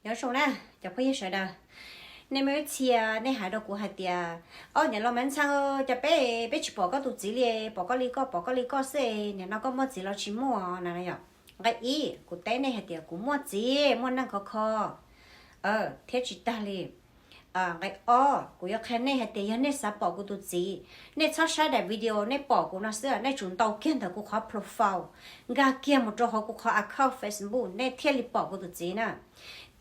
Nyob zoo na, cov phooj ywg sawv daws, nej muaj ib txhia nej hais rau kuv hais tias, o niam laus Maiv Ntxhee, cas peb, peb tsis pom koj tus txiv li, pom koj li koj, pom koj li koj xwb, nim no koj muaj txiv los tsis muaj na yom. Nqe ib, kuv teb nej hais tias kuv muaj txiv, muaj neej khov kho thiab tsis tag li. Nqe ob, kuv yuav qhia nej hais tias yog nej xav pom kuv tus txiv, nej txhob saib daim video nej pom kuv no xwb, nej tsum ntaus kiag ntawm kuv qhov profile, nkag kiag mus rau hauv kuv qhov account Facebook nej thiaj li pom kuv tus txiv na.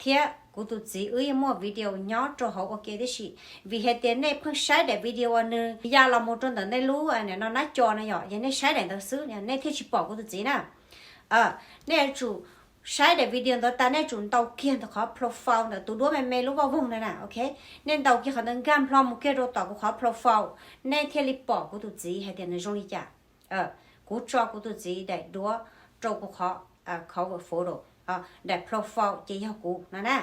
Thiab kuv tus txiv wb yeej muaj video nyob rau hauv ua ke tib si, vim hais tias nej pheej saib daim video uas nws ya los mus rau ntawm nej lub nim no nab co na yom, yog nej saib daim ntawd xwb nej thiaj tsis pom kuv tus txiv na. Nej yuav tsum saib daim video ntawd tas nej tsum ntaus kiag ntawm qhov profile ntawm tus duab me me lub voj voog na na, ok. Nej ntaus kiag qhov ntawd nkag nplho mus kiag rau tom kuv qhov profile, nej thiaj li pom kuv tus txiv hais tias nws zoo li cas. Kuv tso kuv tus txiv daim duab rau kuv qhov cover photo, daim profile ces yog kuv no na.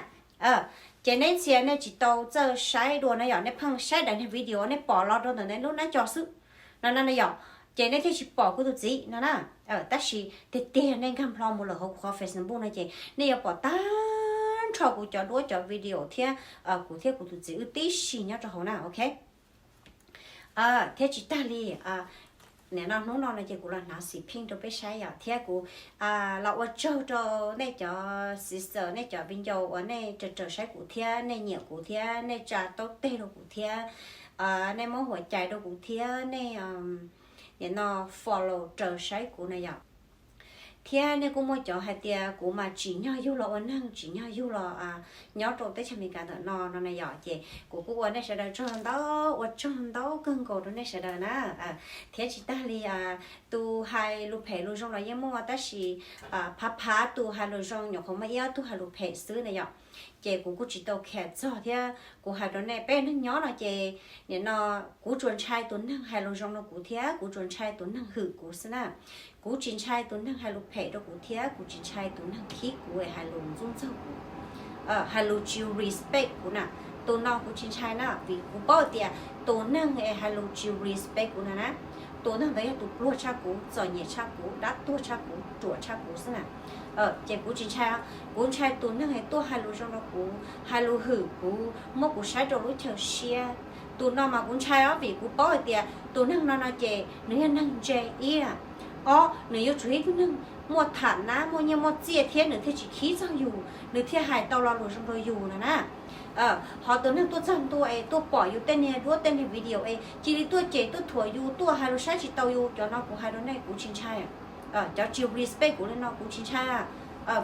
Ces nej txhia nej tsis tau txawj saib dua na yom, nej pheej saib daim video nej pom los rau ntawm nej lub nab co xwb no na yom, ces nej thiaj tsis pom kuv tus txiv no na. Tab sis tiag tiag nej nkag nplho mus lawm hauv kuv qhov Facebook no ces nej yuav pom tag nrho kuv cov duab cov video thiab kuv thiab kuv tus txiv wb tib si nyob rau hauv na, ok. Thiab tsis tag li, nim no hnub no no ces kuv los hnav xim pheej rau peb saib yom, thiab kuv los ua tsaug rau nej cov sister, nej cov viv ncaus uas nej raws raws saib kuv thiab nej nyiam kuv thiab nej tsa taub teg rau kuv thiab nej muab huam cais rau kuv thiab nej nim no follow raws saib kuv na yom. Thiab nej kuj muaj cov hais tias kuv mas tsim nyog yug los ua neeg, tsim nyog yug los nyob rau teb chaws Amelikas ntawm no no na yom, ces kuv kuj ua nej sawv daws tsaug ntau, ua tsaug ntau kawg nkaus rau nej sawv daws na. Thiab tsis tag li, tus hais lus phem lus zoo los yeej muaj tab sis phav phav tus hais lus zoo nyuam qhuav muaj ib ob tug hais lus phem xwb na yom. Ces kuv kuj tsis tau khiav txog thiab kuv hais rau nej peb neeg nyob no ces nim no kuv tsuas ntshai tus neeg hais lus zoo rau kuv thiab kuv tsuas ntshai tus neeg hwm kuv xwb na. Kuv tsis ntshai tus neeg hais lus phem rau kuv thiab kuv tsis ntshai tus neeg khib kuv es hais lus ntxub ntxaug kuv, hais lus tsis respect kuv na. Tus no kuv tsis ntshai na, vim kuv paub tias tus neeg es hais lus tsis respect kuv na na, tus neeg ntawd yog tus pluag tshaj kuv, txom nyem tshaj kuv, dab tuag tshaj kuv, ruam tshaj kuv xwb na. Ces kuv tsis ntshai, kuv ntshai tus neeg es tuaj hais lus zoo rau kuv, hais lus hwm kuv, muab kuv saib rau lub chaw siab. Tus no mas kuv ntshai os, vim kuv paub hais tias tus neeg no no ces nws yog neeg ntse ib na, ob nws yuav tsum yog ib tug neeg muaj tham nab muaj nyiaj muaj txiaj thiab nws thiaj tsis khib txog yus, nws thiaj hais tau lo lus zoo rau yus no na. Ho tus neeg tuaj txog ntua es tuaj pom yus tej niag duab tej niag video es cia li tuaj cem tuaj thuam yus, tuaj hais lus saib tsis taus yus, cov no kuv hais rau nej kuv tsis ntshai. Cov tsis respect kuv li no kuv tsis ntshai,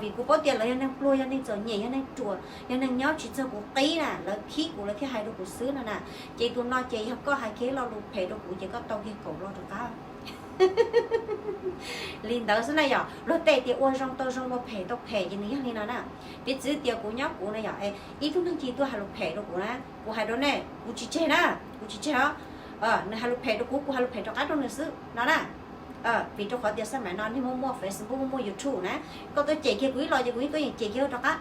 vim kuv paub tias lawv yog neeg pluag, yog neeg txom nyem, yog neeg ruam, yog neeg nyob tsis txog kuv qib na, lawv khib kuv lawv thiaj hais rau kuv xwb no na. Ces tus no ces yog koj hais kiag lo lus phem rau kuv ces koj tau kiag kaum lo rov qab. Li ntawd xwb na yom, luag tej tias ua zoo tau zoo, ua phem tau phem ces nws yog li no na. Piv txwv tias kuv nyob kuv na yom, ib tug neeg cia li tuaj hais lus phem rau kuv na, kuv hais rau nej kuv tsis tseg na, kuv tsis tseg os. Nws hais lus phem rau kuv, kuv hais lus phem rov qab rau nws xwb no na. Vim rau qhov tias xab maim no nej muaj muaj Facebook muaj YouTube na, koj tuaj cem kiag kuv ib los ces kuv yeej tuaj yeem cem kiag rov qab.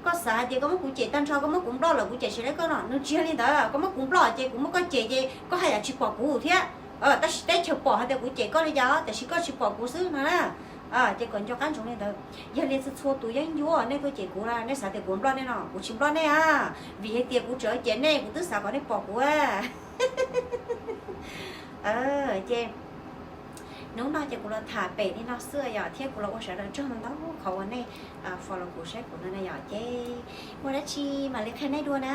Koj xav hais tias koj muab kuv cem tag nrho, koj muab kuv nploj lawm kuv cem tsis raug koj no, nws tsis yog li ntawd. Koj muab kuv nploj ces kuv muab koj cem ces koj haj yam tsis pom kuv thiab. Tab sis teb chaws pom hais tias kuv cem koj li cas tiam sis koj tsis pom kuv xwb no na. Ces kom nco qab ntsoov li ntawd. Yog li txhua txhua tus yeeb ncuab nej tuaj cem kuv na, nej xav tias kuv nploj nej no, kuv tsis nploj nej a, vim hais tias kuv tseem cem nej kuv twb xav kom nej pom kuv. Ces hnub no ces kuv los tham pem li no xwb yom, thiab kuv los ua sawv daws tsaug ntau qhov uas nej follow kuv saib kuv no na yom. Ces muaj dab tsi mam li qhia nej dua na.